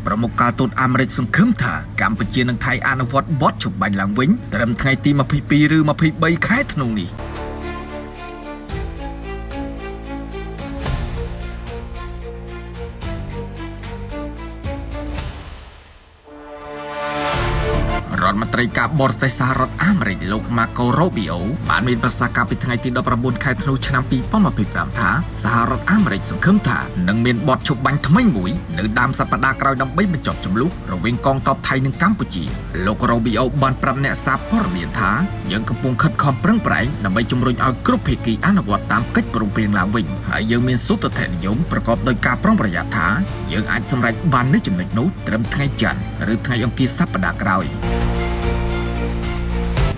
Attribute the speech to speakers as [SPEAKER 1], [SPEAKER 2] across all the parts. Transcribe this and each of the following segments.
[SPEAKER 1] ប្រមុខការទូតអាមេរិកសង្ឃឹមថាកម្ពុជានិងថៃអនុវត្តបទឈប់បាញ់ឡើងវិញត្រឹមថ្ងៃទី22ឬ23ខែធ្នូនេះ។ រដ្ឋមន្ត្រីការបរទេសសហរដ្ឋអាមេរិកលោក Marco Rubio បានមានប្រសាសន៍កាលពីថ្ងៃទី19ខែធ្នូឆ្នាំ2025ថាសហរដ្ឋអាមេរិកសង្ឃឹមថានឹងមានបទឈប់បាញ់ថ្មីមួយនៅដើមសប្តាហ៍ក្រោយដើម្បីបញ្ចប់ជម្លោះរវាងកងទ័ពថៃនិងកម្ពុជា។ លោក Rubio បានប្រាប់អ្នកសារព័ត៌មានថាយើងកំពុងខិតខំប្រឹងប្រែងដើម្បីជំរុញឲ្យគ្រប់ភាគីអនុវត្តតាមកិច្ចព្រមព្រៀងឡើងវិញហើយយើងមានសុទិដ្ឋិនិយមប្រកបដោយការប្រុងប្រយ័ត្នថាយើងអាចសម្រេចបាននៅចំណុចនោះត្រឹមថ្ងៃច័ន្ទឬថ្ងៃអង្គារសប្តាហ៍ក្រោយ។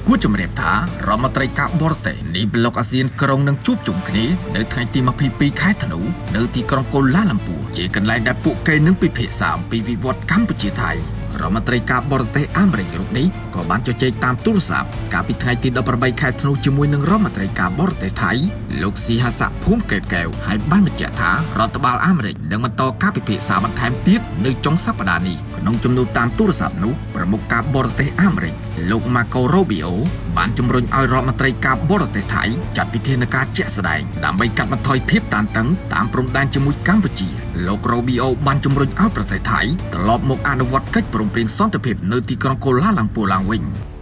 [SPEAKER 1] គួរជម្រាបថារដ្ឋមន្ត្រីការបរទេសនៃប្លុកអាស៊ានក្រុងនឹងជួបជុំគ្នានៅថ្ងៃទី22ខែធ្នូនៅទីក្រុងកូឡាឡាំពួរជាកន្លែងដែលពួកគេនឹងពិភាក្សាអំពីវិវត្តកម្ពុជាថៃ។ រដ្ឋមន្ត្រីការបរទេសអាមេរិករូបនេះក៏បានជជែកតាមទូរស័ព្ទកាលពីថ្ងៃទី18ខែធ្នូជាមួយនឹងរដ្ឋមន្ត្រីការបរទេសថៃលោកស៊ីហាសៈភូមិកេតកែវហើយបានបញ្ជាក់ថារដ្ឋបាលអាមេរិកនឹងបន្តការពិភាក្សាបន្ថែមទៀតនៅចុងសប្តាហ៍នេះ។ ក្នុងជំនួបតាមទូរស័ព្ទនោះប្រមុខការបរទេសអាមេរិកលោក Marco Rubio បានជំរុញឲ្យរដ្ឋមន្ត្រីការបរទេសថៃចាត់វិធានការជាក់ស្ដែងដើម្បីកាត់បន្ថយភាពតានតឹងតាមព្រំដែនជាមួយកម្ពុជា។ លោក Rubio បានជំរុញឲ្យប្រទេសថៃត្រឡប់មកអនុវត្តកិច្ចព្រមព្រៀងសន្តិភាពនៅទីក្រុងកូឡាឡាំពួរឡើងវិញ។